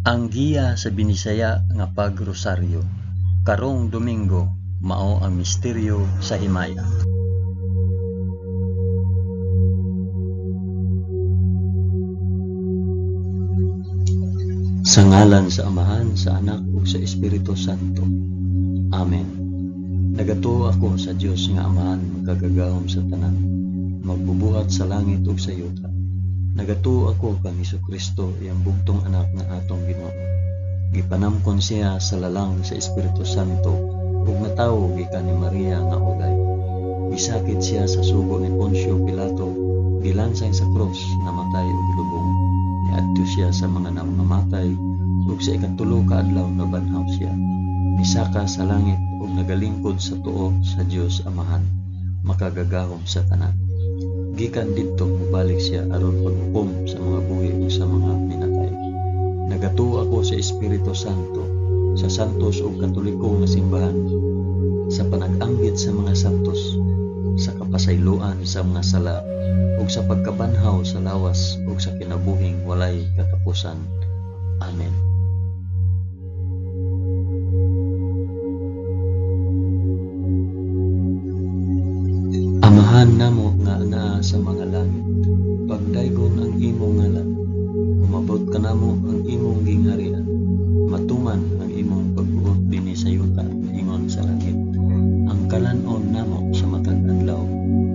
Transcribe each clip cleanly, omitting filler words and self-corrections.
Ang giya sa Binisaya nga pagrosaryo karong Domingo mao ang misteryo sa himaya. Sa ngalan sa Amahan, sa Anak ug sa Espiritu Santo. Amen. Nagatuo ako sa Dios nga Amahan makagagahom sa tanan, magbubuhat sa langit ug sa yuta. Nagatuo ako kang Hesukristo, iyang bugtong anak nga atong Ginoo. Gipanamkon siya sa lalang sa Espiritu Santo ug natawo gikan ni Maria nga ulay. Gisakit siya sa sugo ni Poncio Pilato, gilansang sa krus, namatay ug gilubong. Niadto siya sa mga nangamatay ug sa ikatulo ka adlaw nabanhaw siya. Misaka sa langit ug nagalingkod sa tuo sa Dios Amahan, makagagahom sa tanan. Gikan didto mobalik siya aron paghukom sa mga buhi ug sa mga minatay. Nagatuo ako sa Espiritu Santo, sa santos ug katoliko nga simbahan, sa panag-ambit sa mga santos, sa kapasayloan sa mga sala, ug sa pagkabanhaw sa lawas ug sa kinabuhing walay katapusan. Amen. Amahan namo nga anaa sa mga langit, pagdaygon ang imong ngalan, umabot kanamo ang imong gingharian, matuman ang imong pagbuot dinhi sa yuta ingon sa langit. Ang kalan-on namo sa matag adlaw,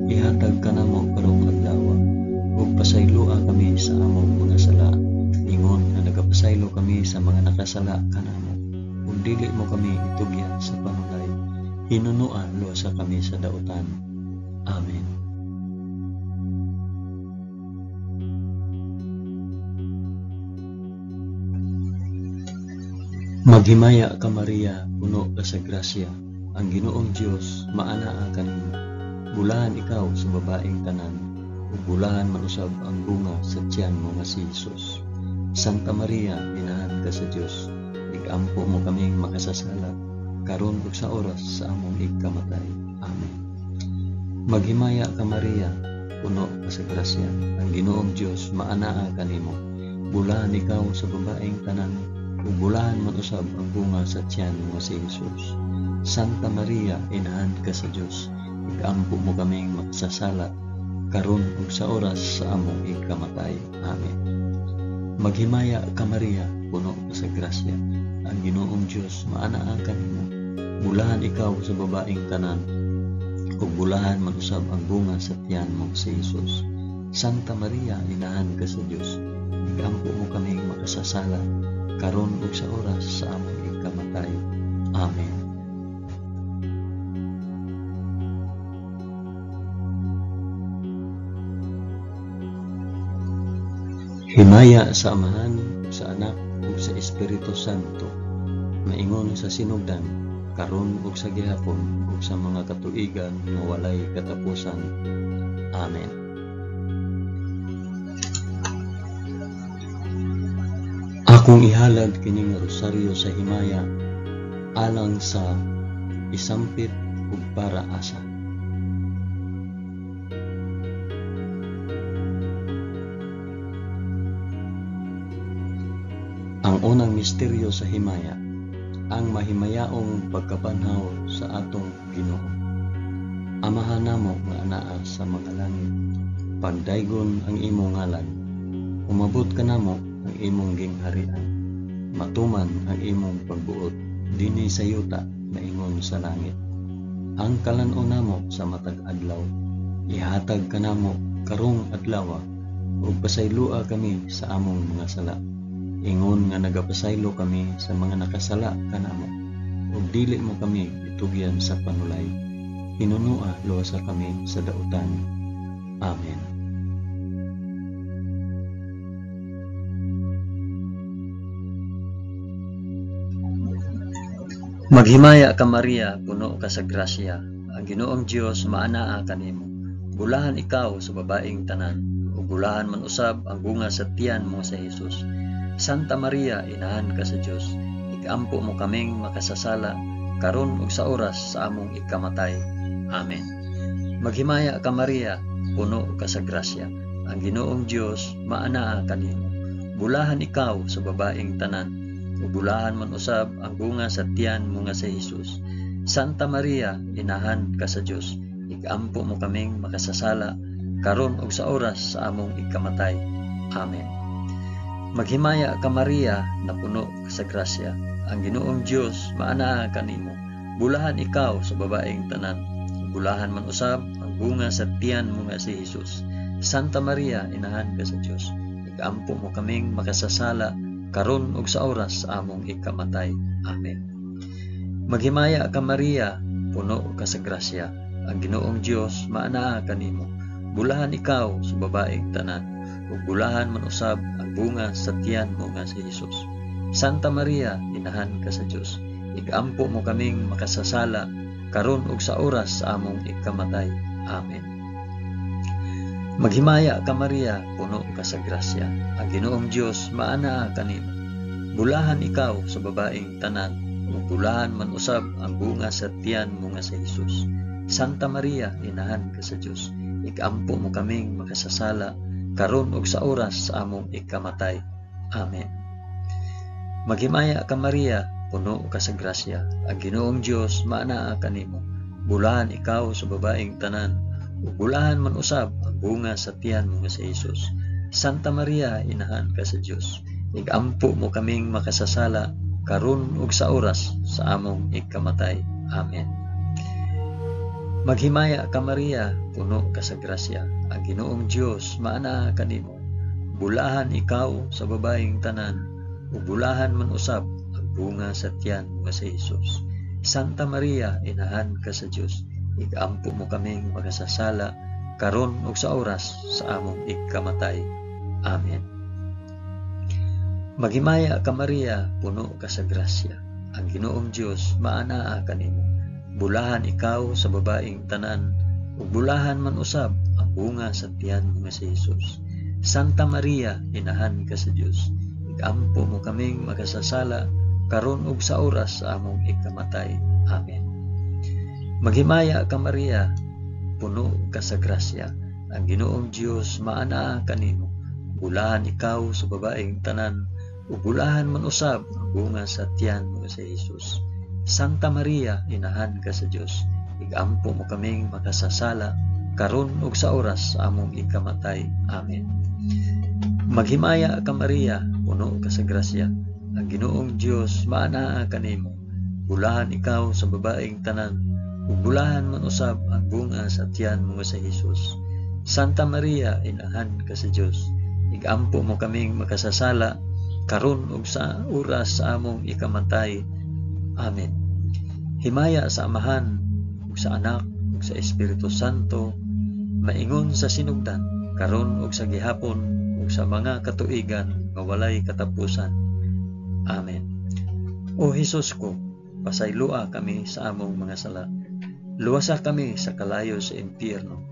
ihatag kanamo karong adlaw, ug pasayloa kami sa among mga sala, ingon nga nagapasaylo kami sa mga nakasala kanamo, ug dili mo kami itugyan sa panulay, hinunua luwasa kami sa dautan. Amen. Maghimaya ka Maria, puno ka sa grasya, ang Ginoong Dios maanaa kanimo. Bulahan ikaw sa babaeng tanan, ug bulahan man usab ang bunga sa tiyan mo nga si Hesus. Santa Maria, inahan ka sa Dios, igampo mo kaming makasasala, karon ug sa oras sa among igkamatay. Amen. Maghimaya ka Maria, puno ka sa grasya, ang Ginoong Dios maanaa kanimo. Bulahan ikaw sa babaeng tanan, ug bulahan man usab ang bunga sa tiyan mo si Hesus. Santa Maria, inahan ka sa Dios, igampo mo kaming makasasala, karon ug sa oras sa among igkamatay. Amen. Maghimaya ka Maria, puno ka sa grasya, ang Ginoong Dios maanaa kanimo. Bulahan ikaw sa babaeng tanan, ug bulahan man usab ang bunga sa tiyan mo si Hesus. Santa Maria, inahan ka sa Dios, igampo mo kaming makasasala, karon ug sa oras sa among igkamatay. Amen. Himaya sa Amahan, sa Anak, ug sa Espiritu Santo, maingon sa sinugdan, karon ug sa gihapon, ug sa mga katuigan nga walay katapusan. Amen. Akong ihalad kining rosaryo sa himaya alang sa isampit ug para asa. Ang unang misteryo sa himaya, ang mahimayaong pagkabanhaw sa atong Ginoo. Amahan namo nga anaa sa mga langit, pagdaygon ang imong ngalan, umabot kanamo ang imong gingharian, matuman ang imong pagbuot dinhi sa yuta maingon sa langit. Ang kalan-on namo sa matag adlaw, ihatag kanamo karong adlaw, ug pasayloa kami sa among mga sala, ingon nga nagapasaylo kami sa mga nakasala kanamo, ug dili mo kami itugyan sa panulay, hinunua luwasa kami sa dautan. Amen. Maghimaya ka Maria, puno ka sa grasya, ang Ginoong Dios maanaa kanimo. Bulahan ikaw sa babaeng tanan, ug bulahan man usab ang bunga sa tiyan mo sa Hesus. Santa Maria, inahan ka sa Dios, igampo mo kaming makasasala, karon ug sa oras sa among ikamatay. Amen. Maghimaya ka Maria, puno ka sa grasya, ang Ginoong Dios maanaa kanimo. Bulahan ikaw sa babaeng tanan, ug bulahan man usab ang bunga sa tiyan mo nga si Hesus. Santa Maria, inahan ka sa Dios, igampo mo kaming makasasala karon ug sa oras sa among ikamatay. Amen. Maghimaya ka Maria, napuno ka sa grasya, ang Ginoong Dios maanaa kanimo. Bulahan ikaw sa babaeng tanan, bulahan man usab ang bunga sa tiyan mo nga si Hesus. Santa Maria, inahan ka sa Dios, igampo mo kaming makasasala karon ug sa oras sa among ikamatay. Amen. Maghimaya ka Maria, puno ka sa grasya, ang Ginoong Dios maanaa kanimo. Bulahan ikaw sa babaeng tanan, ug bulahan man usab ang bunga sa tiyan mo nga si Hesus. Santa Maria, inahan ka sa Dios, igampo mo kaming makasasala karon ug sa oras sa among ikamatay. Amen. Maghimaya ka Maria, puno ka sa grasya, ang Ginoong Dios maanaa kanimo. Bulahan ikaw sa babaeng tanan, ug bulahan man usab ang bunga sa tiyan mo nga si Hesus. Santa Maria, inahan ka sa Dios, ikampo mo kaming makasasala karon ug sa oras sa among ikamatay. Amen. Maghimaya ka Maria, puno ka sa grasya, ang Ginoong Dios maanaa kanimo. Bulahan ikaw sa babaeng tanan, ug bulahan man usab ang bunga sa tiyan mo nga si Hesus. Santa Maria, inahan ka sa Dios, igampo mo kaming makasasala karon ug sa oras sa among ikamatay. Amen. Maghimaya ka Maria, puno ka sa grasya, ang Ginoong Dios maanaa kanimo. Bulahan ikaw sa babaeng tanan, ug bulahan man usab ang bunga sa tiyan mo nga si Hesus. Santa Maria, inahan ka sa Dios, igampo mo kaming makasasala karon ug sa oras sa among ikamatay. Amen. Maghimaya ka Maria, puno ka sa grasya, ang Ginoong Dios maanaa kanimo. Bulahan ikaw sa babaeng tanan, ug bulahan man usab ang bunga sa tiyan mo nga si Hesus. Santa Maria, inahan ka sa Dios, igampo mo kaming makasasala karon ug sa oras sa among ikamatay. Amen. Maghimaya ka Maria, puno ka sa grasya, ang Ginoong Dios maanaa kanimo. Bulahan ikaw sa babaeng tanan, ug bulahan man usab ang bunga sa tiyan mo nga si Hesus. Santa Maria, inahan ka sa Dios, igampo mo kaming makasasala karon ug sa oras sa among ikamatay. Amen. Maghimaya ka Maria, puno ka sa grasya, ang Ginoong Dios maanaa kanimo. Bulahan ikaw sa babaeng tanan, ug bulahan man usab ang bunga sa tiyan mo nga si Hesus. Santa Maria, inahan ka sa Dios, igampo mo kaming makasasala karon ug sa oras sa among ikamatay. Amen. Himaya sa Amahan, ug sa Anak, ug sa Espiritu Santo, maingon sa sinugdan, karon ug sa gihapon, ug sa mga katuigan nga walay katapusan. Amen. O Hesus ko, pasayloa kami sa among mga sala. Luwasa kami sa kalayo sa impyerno,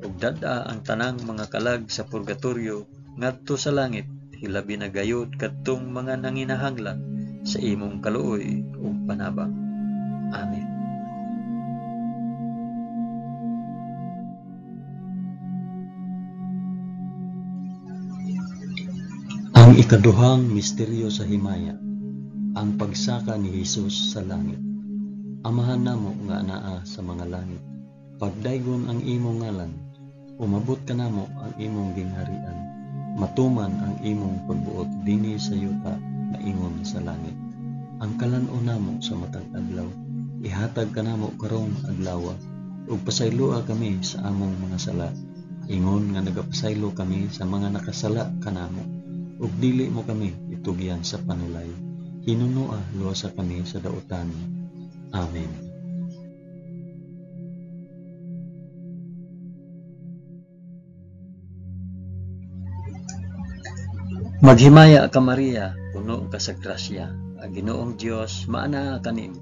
ug dad-a ang tanang mga kalag sa purgatorio ngadto sa langit, hilabi na gayud kadtong mga nanginahanglan sa imong kaluoy ug panabang. Amen. Ang ikaduhang misteryo sa himaya, ang pagsaka ni Hesus sa langit. Amahan namo nga anaa sa mga langit, pagdaygon ang imong ngalan, umabot kanamo ang imong gingharian, matuman ang imong pagbuot dinhi sa yuta maingon sa langit. Ang kalan-on namo sa matag adlaw, ihatag kanamo karong adlawa, ug pasayloa kami sa among mga sala, ingon nga nagapasaylo kami sa mga nakasala kanamo, ug dili mo kami itugyan sa panulay. Hinunoa luwasa kami sa dautan. Amen. Maghimaya ka Maria, puno ka sa grasya, ang Ginoong Dios maanaa kanimo.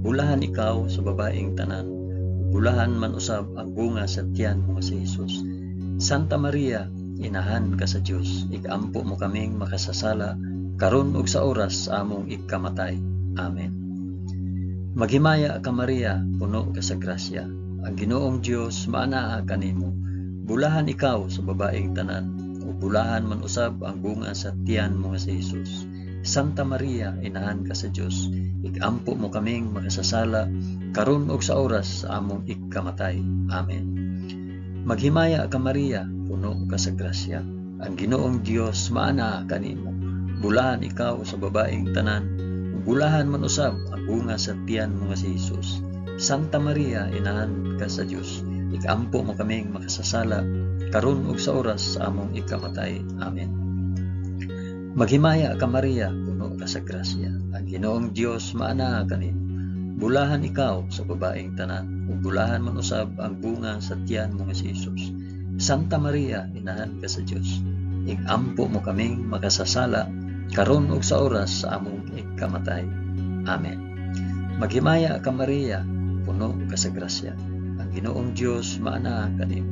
Bulahan ikaw sa babaeng tanan, bulahan man usab ang bunga sa tiyan mo nga si Hesus. Santa Maria, inahan ka sa Dios, igampo mo kaming makasasala karon ug sa oras sa among ikamatay. Amen. Maghimaya ka Maria, puno ka sa grasya, ang Ginoong Dios maanaa kanimo. Bulahan ikaw sa babaeng tanan, ug bulahan man usab ang bunga sa tiyan mo nga si Hesus. Santa Maria, inahan ka sa Dios, ikampo mo kaming makasasala karon ug sa oras sa among ikamatay. Amen. Maghimaya ka Maria, puno ka sa grasya. Ang Ginoong Dios maanaa kanimo. Bulahan ikaw sa babaeng tanan, ug bulahan man usab ang bunga sa tiyan mo nga si Jesus. Santa Maria, inahan ka sa Dios, ikampo mo kaming makasasala karon ug sa oras sa among ikamatay. Amen. Maghimaya ka Maria, puno ka sa grasya. Ang Ginoong Dios maanaa kanimo. Bulahan ikaw sa babaeng tanan, ug bulahan man usab ang bunga sa tiyan mo nga si Jesus. Santa Maria, inahan ka sa Dios, ikampo mo kaming makasasala karon ug sa oras sa among ikamatay. Amen. Maghimaya ka Maria, puno ka sa grasya. Ang Ginoong Dios maanaa kanimo.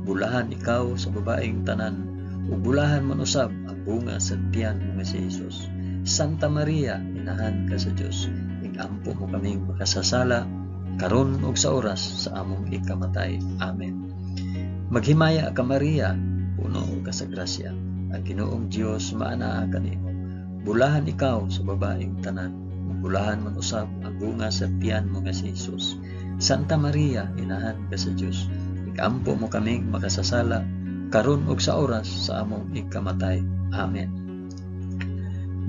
Bulahan ikaw sa babaeng tanan, ug bulahan man usab ang bunga sa tiyan mo nga si Jesus. Santa Maria, inahan ka sa Dios, ikampo mo kaming makasasala karon ug sa oras sa among ikamatay. Amen. Maghimaya ka Maria, puno ka sa grasya. Ang Ginoong Dios maanaa kanimo. Bulahan ikaw sa babaeng tanan, ug bulahan man usab ang bunga sa tiyan mo nga si Jesus. Santa Maria, inahan ka sa Dios, ikampo mo kaming makasasala karon ug sa oras sa among ikamatay. Amen.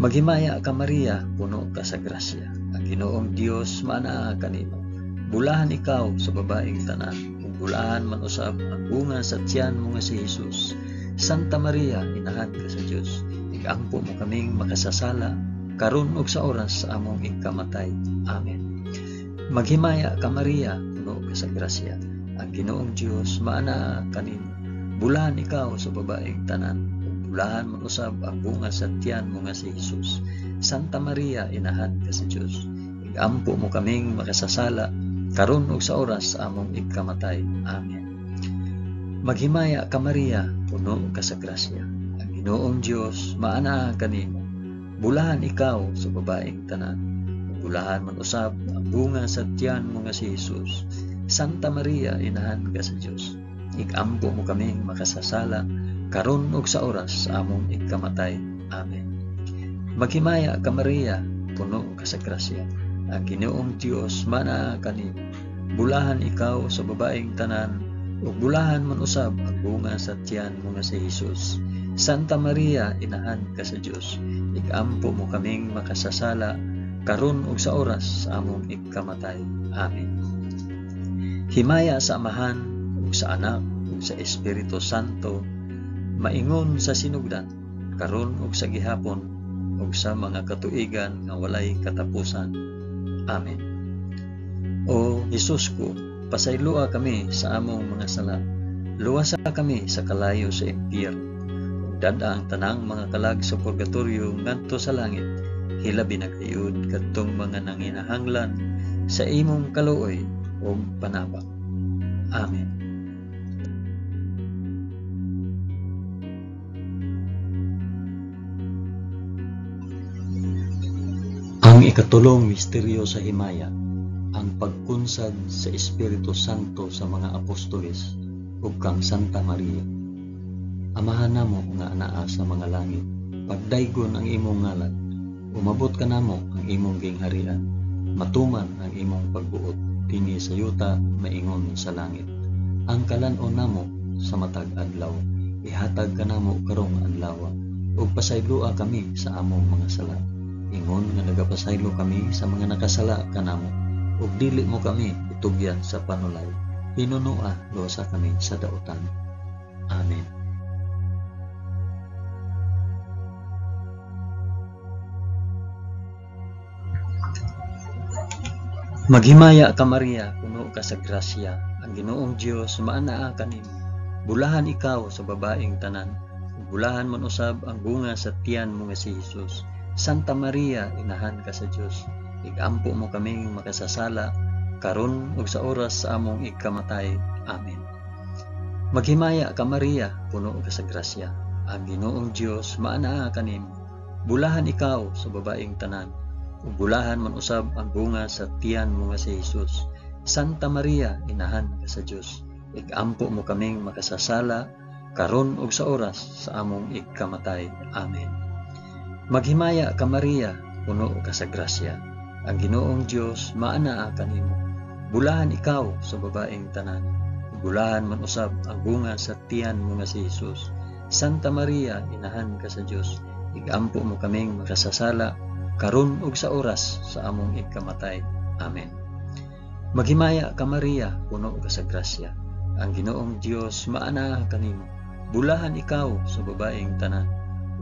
Maghimaya ka Maria, puno ka sa grasya. Ang Ginoong Dios maanaa kanimo. Bulahan ikaw sa babaeng tanan, ug bulahan man usab ang bunga sa tiyan mo nga si Jesus. Santa Maria, inahan ka sa Dios, ikampo mo kaming makasasala karon ug sa oras sa among ikamatay. Amen. Maghimaya ka Maria, puno ka sa grasya. Ang Ginoong Dios maanaa kanimo. Bulahan ikaw sa babaeng tanan, ug bulahan man usab ang bunga sa tiyan mo nga si Jesus. Santa Maria, inahan ka sa Dios, ikampo mo kaming makasasala karon ug sa oras sa among ikamatay. Amen. Maghimaya ka Maria, puno ka sa grasya. Ang Ginoong Dios maanaa kanimo. Bulahan ikaw sa babaeng tanan, ug bulahan man usab ang bunga sa tiyan mo nga si Jesus. Santa Maria, inahan ka sa Dios, ikampo mo kaming makasasala karon ug sa oras sa among ikamatay. Amen. Maghimaya ka Maria, puno ka sa grasya. Ang Ginoong Dios maanaa kanimo. Bulahan ikaw sa babaeng tanan, ug bulahan man usab ang bunga sa tiyan mo nga si Jesus. Santa Maria, inahan ka sa Dios, ikampo mo kaming makasasala karon ug sa oras sa among ikamatay. Amen. Himaya sa Amahan ug sa Anak ug sa Espiritu Santo, maingon sa sinugdan, karon ug sa gihapon ug sa mga katuigan nga walay katapusan. Amen. O Hesus ko, pasayloa kami sa among mga sala. Luwasa kami sa kalayo sa impyerno. Ug dad-a ang tanang mga kalag sa purgatorio ngadto sa langit. Hilabi na gayud kadtong mga nanginahanglan sa imong kaluoy ug panabang. Amen. Ang ikatulong misteryo sa himaya, ang pagkunsad sa Espiritu Santo sa mga apostoles ug kang Santa Maria. Amahan namo nga anaa sa mga langit, pagdaygon ang imong ngalan, umabot kanamo ang imong gingharian, matuman ang imong pagbuot dinhi sa yuta maingon sa langit. Ang kalan-on namo sa matag adlaw, ihatag kanamo karong adlaw, ug pasayloa kami sa among mga sala, ingon nga nagapasaylo kami sa mga nakasala kanamo, ug dili mo kami itugyan sa panulay, hinunoa luwasa kami sa dautan. Amen. Maghimaya ka Maria, puno ka sa grasya, ang Ginoong Dios maanaa kanimo. Bulahan ikaw sa babaeng tanan, ug bulahan man usab ang bunga sa tiyan mo nga si Jesus. Santa Maria, inahan ka sa Dios, igampo mo kaming makasasala karon ug sa oras sa among ikamatay. Amen. Maghimaya ka Maria, puno ka sa grasya, ang Ginoong Dios maanaa kanimo. Bulahan ikaw sa babaeng tanan, ug bulahan man usab ang bunga sa tiyan mo nga si Jesus. Santa Maria, inahan ka sa Dios, igampo mo kaming makasasala karon ug sa oras sa among ikamatay. Amen. Maghimaya ka Maria, puno ka sa grasya. Ang Ginoong Dios maanaa kanimo. Bulahan ikaw sa babaeng tanan. Bulahan man usab ang bunga sa tiyan mo nga si Jesus. Santa Maria, inahan ka sa Dios, igampo mo kaming makasasala karon ug sa oras sa among ikamatay. Amen. Maghimaya ka Maria, puno ka sa grasya. Ang Ginoong Dios maanaa kanimo. Bulahan ikaw sa babaeng tanan.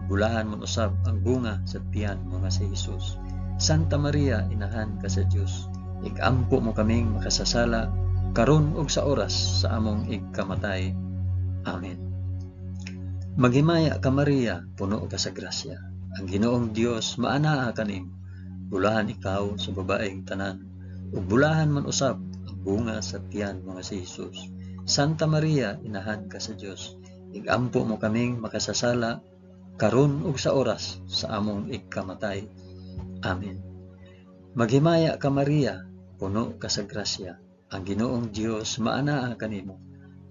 Bulahan man usab ang bunga sa tiyan mo nga si Jesus. Santa Maria, inahan ka sa Dios, igampo mo kaming makasasala karon ug sa oras sa among igkamatay. Amen. Maghimaya ka Maria, puno ka sa grasya. Ang Ginoong Dios maanaa kanimo. Bulahan ikaw sa babaeng tanan, ug bulahan man usab ang bunga sa tiyan mo nga si Jesus. Santa Maria, inahan ka sa Dios, igampo mo kaming makasasala karon ug sa oras sa among igkamatay. Amen. Maghimaya ka Maria, puno ka sa grasya. Ang Ginoong Dios maanaa kanimo.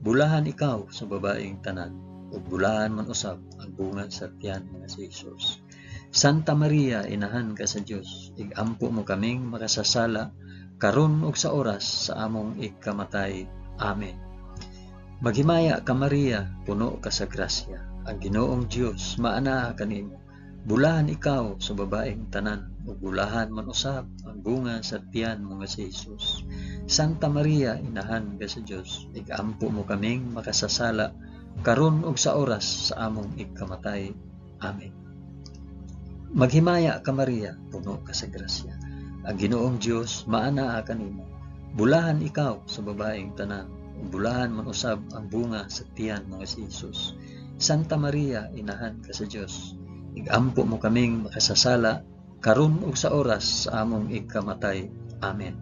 Bulahan ikaw sa babaeng tanan, ug bulahan man usab ang bunga sa tiyan mo nga si Jesus. Santa Maria, inahan ka sa Dios, igampo mo kaming makasasala karon ug sa oras sa among igkamatay. Amen. Maghimaya ka Maria, puno ka sa grasya. Ang Ginoong Dios maanaa kanimo. Bulahan ikaw sa babaeng tanan, ug bulahan man usab ang bunga sa tiyan mo nga si Jesus. Santa Maria, inahan ka sa Dios, igampo mo kaming makasasala karon ug sa oras sa among igkamatay. Amen. Maghimaya ka Maria, puno ka sa grasya. Ang Ginoong Dios maanaa kanimo. Bulahan ikaw sa babaeng tanan, ug bulahan man usab ang bunga sa tiyan mo nga si Jesus. Santa Maria, inahan ka sa Dios, igampo mo kaming makasasala karon ug sa oras sa among igkamatay. Amen.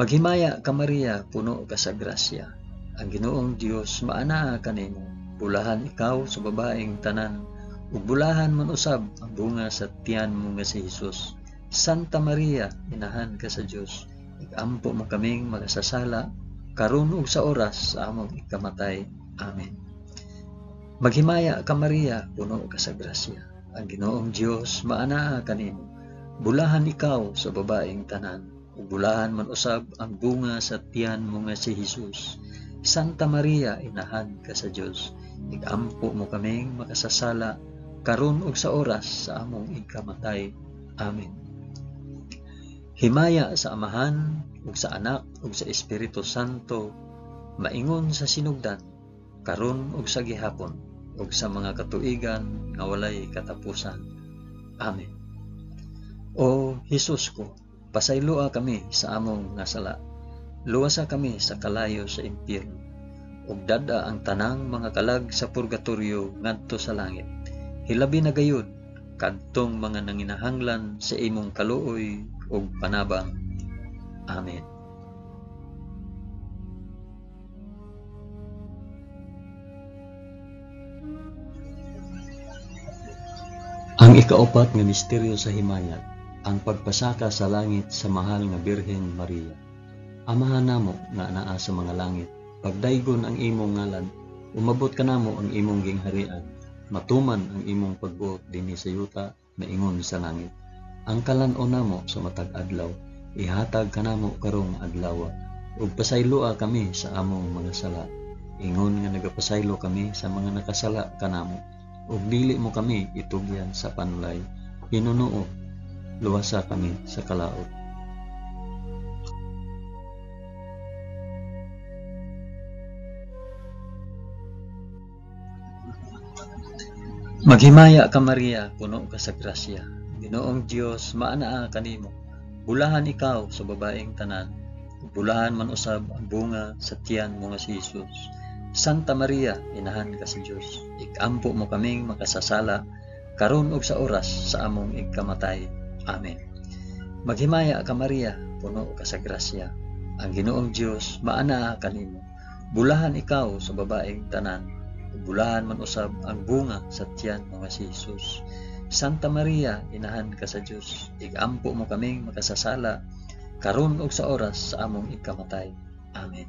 Maghimaya ka Maria, puno ka sa grasya. Ang Ginoong Dios maanaa kanimo. Bulahan ikaw sa babaeng tanan, ug bulahan man usab ang bunga sa tiyan mo nga si Jesus. Santa Maria, inahan ka sa Dios, igampo mo kaming makasasala karon ug sa oras sa among ikamatay. Amen. Maghimaya ka Maria, puno ka sa grasya. Ang Ginoong Dios maanaa kanimo. Bulahan ikaw sa babaeng tanan, ug bulahan man usab ang bunga sa tiyan mo nga si Jesus. Santa Maria, inahan ka sa Dios, igampo mo kaming makasasala karon ug sa oras sa among ikamatay. Amen. Himaya sa Amahan ug sa Anak ug sa Espiritu Santo, maingon sa sinugdan, karon ug sa gihapon, ug sa mga katuigan nga walay katapusan. Amen. O Hesus ko, pasayloa kami sa among nga sala. Luwasa kami sa kalayo sa impyerno, ug dad-a ang tanang mga kalag sa purgatorio ngadto sa langit. Hilabi na gayud kadtong mga nanginahanglan sa imong kaluoy ug panabang. Amen. Ang ikaupat nga misteryo sa himayat, ang pagpasaka sa langit sa mahal nga Birhen Maria. Amahan namo nga anaa sa mga langit, pagdaygon ang imong ngalan, umabot kanamo ang imong gingharian, matuman ang imong pagbuot dinhi sa yuta maingon sa langit. Ang kalan-on namo sa matag adlaw, ihatag kanamo karong adlaw, ug pasayloa kami sa among mga sala, ingon nga nagapasaylo kami sa mga nakasala kanamo, ug dili mo kami itugyan sa panulay, hinunuo, luwasa kami sa kalaot. Maghimaya ka Maria, puno ka sa grasya. Ginoong Dios maanaa kanimo. Bulahan ikaw sa babaeng tanan, bulahan man usab ang bunga sa tiyan mo nga si Jesus. Santa Maria, inahan ka sa Dios, ikampo mo kaming makasasala karon ug sa oras sa among igkamatay. Amen. Maghimaya ka Maria, puno ka sa grasya. Ang Ginoong Dios maanaa kanimo. Bulahan ikaw sa babaeng tanan, bulahan man usab ang bunga sa tiyan mo nga si Jesus. Santa Maria, inahan ka sa Dios, igampo mo kaming makasasala karon ug sa oras sa among ikamatay. Amen.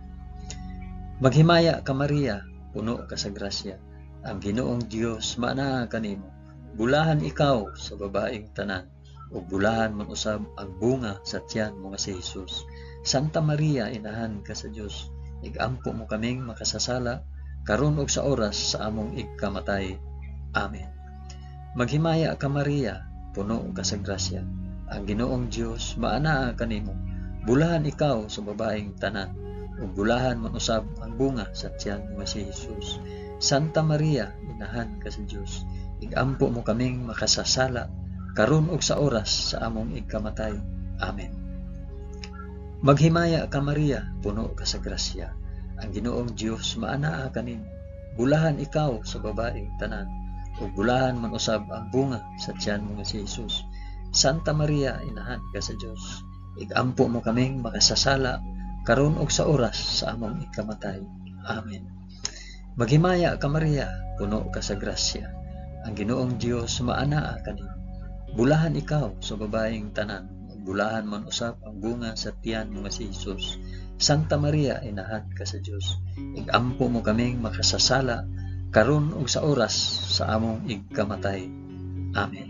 Maghimaya ka Maria, puno ka sa grasya. Ang Ginoong Dios maanaa kanimo. Bulahan ikaw sa babaeng tanan, ug bulahan man usab ang bunga sa tiyan mo nga si Jesus. Santa Maria, inahan ka sa Dios, igampo mo kaming makasasala, karon ug sa oras sa among igkamatay. Amen. Maghimaya ka Maria, puno ka sa grasya. Ang Ginoong Dios maanaa kanimo. Bulahan ikaw sa babaeng tanan, ug bulahan man usab ang bunga sa tiyan mo nga si Jesus. Santa Maria, inahan ka sa Dios, igampo mo kaming makasasala, karon ug sa oras sa among igkamatay. Amen. Maghimaya ka Maria, puno ka sa grasya. Ang Ginoong Dios maanaa kanimo. Bulahan ikaw sa babaeng tanan, ug bulahan man usab ang bunga sa tiyan mo nga si Jesus. Santa Maria, inahan ka sa Dios, igampo mo kaming makasasala, karon ug sa oras sa among ikamatay. Amen. Maghimaya ka Maria, puno ka sa grasya. Ang Ginoong Dios maanaa kanimo. Bulahan ikaw sa babaeng tanan, ug bulahan man usab ang bunga sa tiyan mo nga si Jesus. Santa Maria, inahan ka sa Dios, igampo mo kaming makasasala, karon ug sa oras sa among igkamatay. Amen.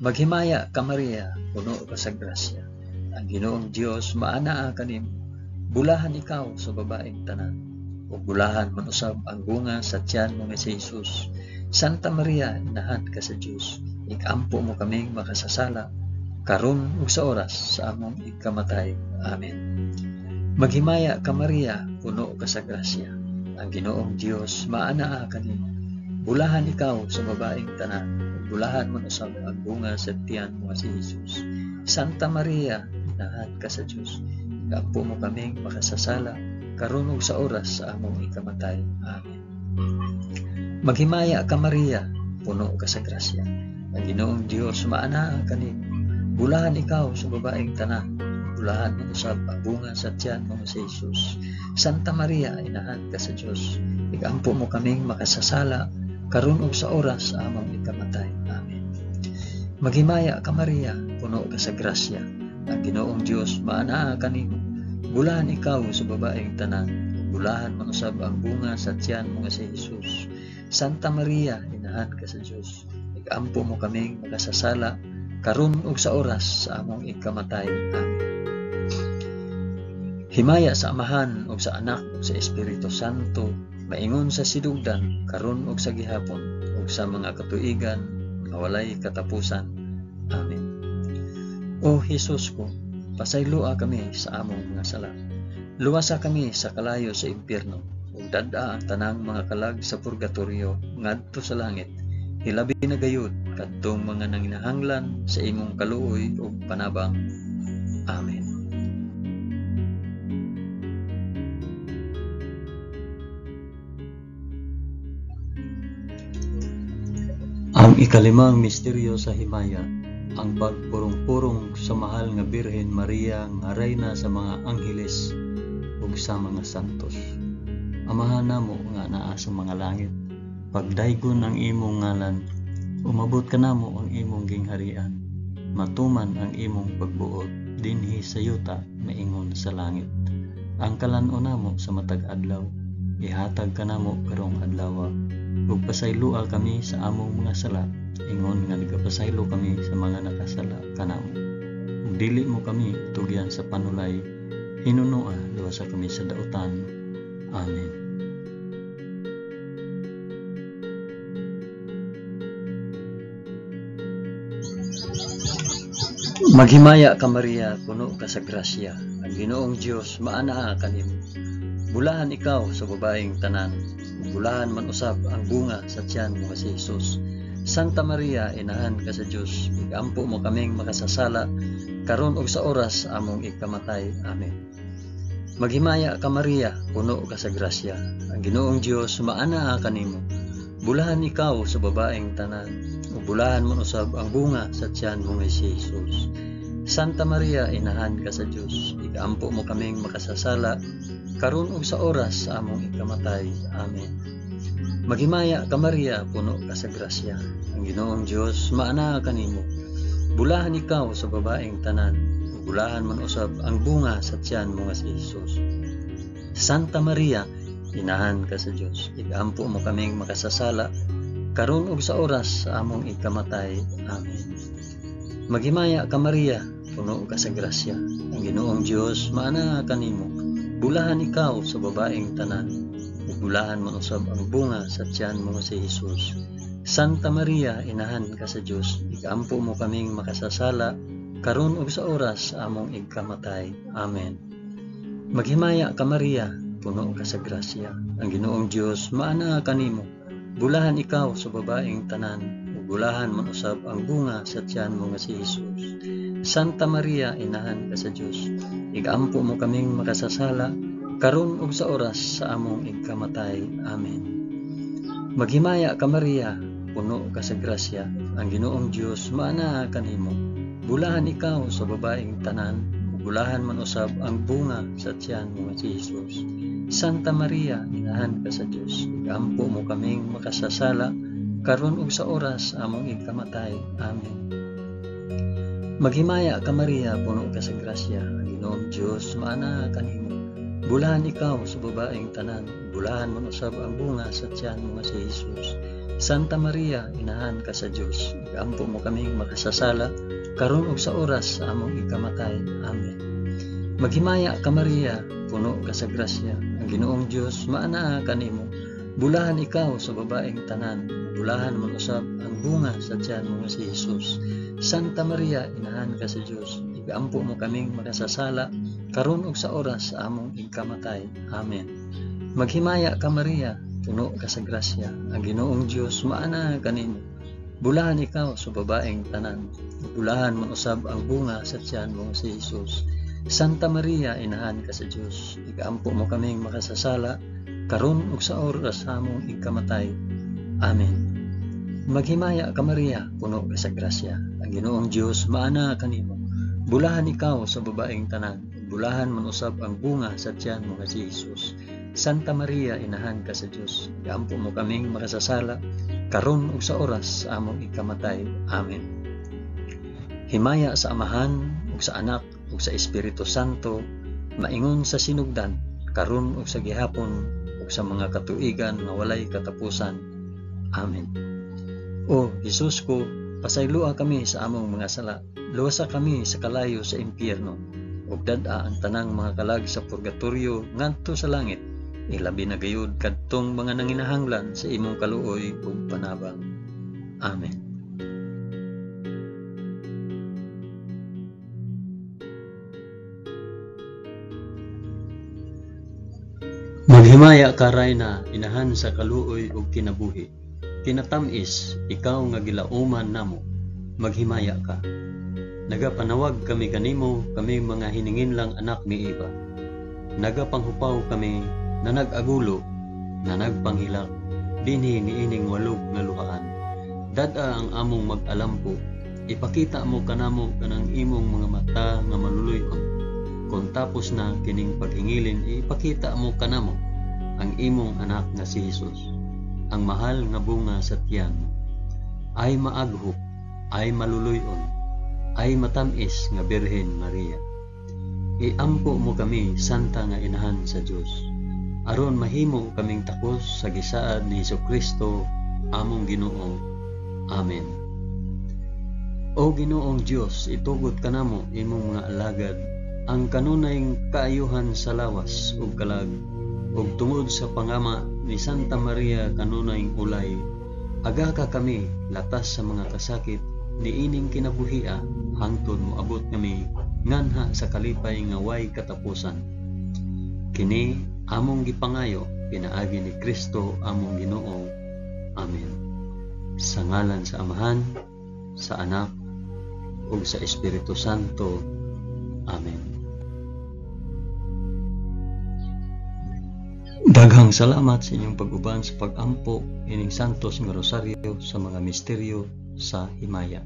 Maghimaya ka Maria, puno ka sa grasya. Ang Ginoong Dios maanaa kanimo. Bulahan ikaw sa babaeng tanan, ug bulahan man usab ang bunga sa tiyan mo nga si Jesus. Santa Maria, inahan ka sa Dios, igampo mo kaming makasasala, karon ug sa oras sa among igkamatay. Amen. Maghimaya ka Maria, puno ka sa grasya. Ang Ginoong Dios maanaa kanimo. Bulahan ikaw sa babaeng tanan, ug bulahan man usab ang bunga sa tiyan mo nga si Jesus. Santa Maria, inahan ka sa Dios, igampo mo kaming makasasala, karon ug sa oras sa among ikamatay. Amen. Maghimaya ka Maria, puno ka sa grasya. Ang Ginoong Dios maanaa kanimo. Bulahan ikaw sa babaeng tanan, bulahan man usab ang bunga sa tiyan mo nga si Jesus. Santa Maria, inahan ka sa Dios, igampo mo kaming makasasala, karon ug sa oras sa among ikamatay. Amen. Maghimaya ka Maria, puno ka sa grasya. Ang Ginoong Dios maanaa kanimo. Bulahan ikaw sa babaeng tanan, bulahan man usab ang bunga sa tiyan mo nga si Jesus. Santa Maria, inahan ka sa Dios, igampo mo kaming makasasala, karon ug sa oras sa among ikamatay. Amen. Himaya sa Amahan ug sa Anak ug sa Espiritu Santo, maingon sa sidugdan, karon ug sa gihapon, ug sa mga katuigan nga walay katapusan. Amen. O Hesus ko, pasayloa kami sa among mga sala. Luwasa kami sa kalayo sa impyerno, ug dad-a ang tanang mga kalag sa purgatorio ngadto sa langit. Hilabi na gayud kadtong mga nanginahanglan sa imong kaluoy ug panabang. Amen. Ang ikalimang misteryo sa himaya, ang pagpurong-purong sa mahal nga Birhen Maria nga reyna sa mga angheles ug sa mga santos. Amahan namo nga naa sa mga langit, pagdaygon ang imong ngalan, umabot kanamo ang imong gingharian, matuman ang imong pagbuot dinhi sa yuta maingon sa langit. Ang kalan-on namo sa matag adlaw, ihatag kanamo karong adlaw, ug pasayloa kami sa among mga sala, ingon nga nagapasaylo kami sa mga nakasala kanamo. Ug dili mo kami tugyan sa panulay, hinunoa luwasa kami sa dautan. Amen. Maghimaya ka Maria, puno ka sa grasya. Ang Ginoong Dios maanaa kanimo. Bulahan ikaw sa babaeng tanan, bulahan man usab ang bunga sa tiyan mo nga si Jesus. Santa Maria, inahan ka sa Dios, igampo mo kaming makasasala, karon ug sa oras among ikamatay. Amen. Maghimaya ka Maria, puno ka sa grasya. Ang Ginoong Dios maanaa kanimo. Bulahan ikaw sa babaeng tanan, ug bulahan man usab ang bunga sa tiyan mo nga si Jesus. Santa Maria, inahan ka sa Dios, igampo mo kaming makasasala, karon ug sa oras sa among ikamatay. Amen. Maghimaya ka Maria, puno ka sa grasya. Ang Ginoong Dios maanaa kanimo. Bulahan ikaw sa babaeng tanan, ug bulahan man usab ang bunga sa tiyan mo nga si Jesus. Santa Maria, inahan ka sa Dios, igampo mo kaming makasasala, karon ug sa oras sa among ikamatay. Amen. Maghimaya ka Maria, puno ka sa grasya, ang Ginoong Dios maanaa kanimo. Bulahan ikaw sa babaeng tanan, ug bulahan man usab ang bunga sa tiyan mo nga si Hesus. Santa Maria, inahan ka sa Dios, igaampo mo kaming makasasala, karon ug sa oras sa among igkamatay. Amen. Maghimaya ka Maria, puno ka sa grasya, ang Ginoong Dios maanaa kanimo. Bulahan ikaw sa babaeng tanan, ug bulahan man usab ang bunga sa tiyan mo nga si Hesus. Santa Maria, inahan ka sa Dios, igaampo mo kaming makasasala, karon ug sa oras sa among igkamatay. Amen. Maghimaya ka Maria, puno ka sa grasya, ang Ginoong Dios maanaa kanimo. Bulahan ikaw sa babaeng tanan, ug bulahan man usab ang bunga sa tiyan mo nga si Hesus. Santa Maria, inahan ka sa Dios, igaampo mo kaming makasasala, karon ug sa oras sa among igkamatay. Amen. Maghimaya ka Maria, puno ka sa grasya, ang Ginoong Dios maanaa kanimo. Bulahan ikaw sa babaeng tanan, bulahan man usab ang bunga sa tiyan mo nga si Hesus. Santa Maria, inahan ka sa Dios, igaampo mo kaming makasasala, karon ug sa oras sa among ikamatay. Amen. Maghimaya ka Maria, puno ka sa grasya, ang Ginoong Dios maanaa kanimo. Bulahan ikaw sa babaeng tanan, bulahan man usab ang bunga sa tiyan mo nga si Hesus. Santa Maria, inahan ka sa Dios, igaampo mo kaming makasasala, karon ug sa oras sa among igkamatay. Amen. Maghimaya ka Maria, puno ka sa grasya, ang Ginoong Dios maanaa kanimo. Bulahan ikaw sa babaeng tanan, bulahan man usab ang bunga sa tiyan mo si Hesus. Santa Maria, inahan ka sa Dios, igaampo mo kaming makasasala, karon ug sa oras sa among igkamatay. Amen. Maghimaya ka Maria, puno ka sa grasya, ang Ginoong Dios maanaa kanimo. Bulahan ikaw sa babaeng tanan, bulahan man usab ang bunga sa tiyan mo nga si Hesus. Santa Maria, inahan ka sa Dios, igaampo mo kaming makasasala, karon ug sa oras sa among ikamatay. Amen. Himaya sa Amahan ug sa Anak ug sa Espiritu Santo, maingon sa sinugdan, karon ug sa gihapon ug sa mga katuigan nga walay katapusan. Amen. O Hesus ko, pasayloa kami sa among mga sala, luwasa kami sa kalayo sa impyerno, ug dad-a ang tanang mga kalag sa purgatorio ngadto sa langit, ilabi na gayud kadtong mga nanginahanglan sa imong kaluoy ug panabang. Amen. Maghimaya ka Rayna, inahan sa kaluoy ug kinabuhi. Kinatamis, ikaw nga gilauman namo, maghimaya ka. Nagapanawag kami kanimo, kami mga hininginlang anak ni Eva. Nagapanghupaw kami na nag-agulo, na nagpanghilak, dinhi niining walog nga luhaan. Dad-a ang among mag-alampo, ipakita mo kanamo kanang imong mga mata nga maluluy-on. Kung tapos na kining paghingilin, ipakita mo kanamo ang imong anak nga si Hesus, ang mahal nga bunga sa tiyan. Ay maaghop, ay maluluy-on, ay matamis nga Birhen Maria. Iampo mo kami, Santa nga Inahan sa Dios, aron mahimo kaming takos sa gisaad ni Hesukristo among Ginoo. Amen. O Ginoong Dios, itugot kanamo imong mga alagad ang kanunay kaayuhan sa lawas ug kalag, ug tungod sa pangama ni Santa Maria kanunay ulay, agaka kami latas sa mga kasakit niining kinabuhia hangtod moabot kami nganha sa kalipay nga way katapusan. Kini among gipangayo pinaagi ni Kristo among Ginoo. Amen. Sa ngalan sa Amahan, sa Anak, ug sa Espiritu Santo. Amen. Daghang salamat sa inyong pag-uban sa pag-ampo ining Santos nga Rosaryo sa mga misteryo sa himaya.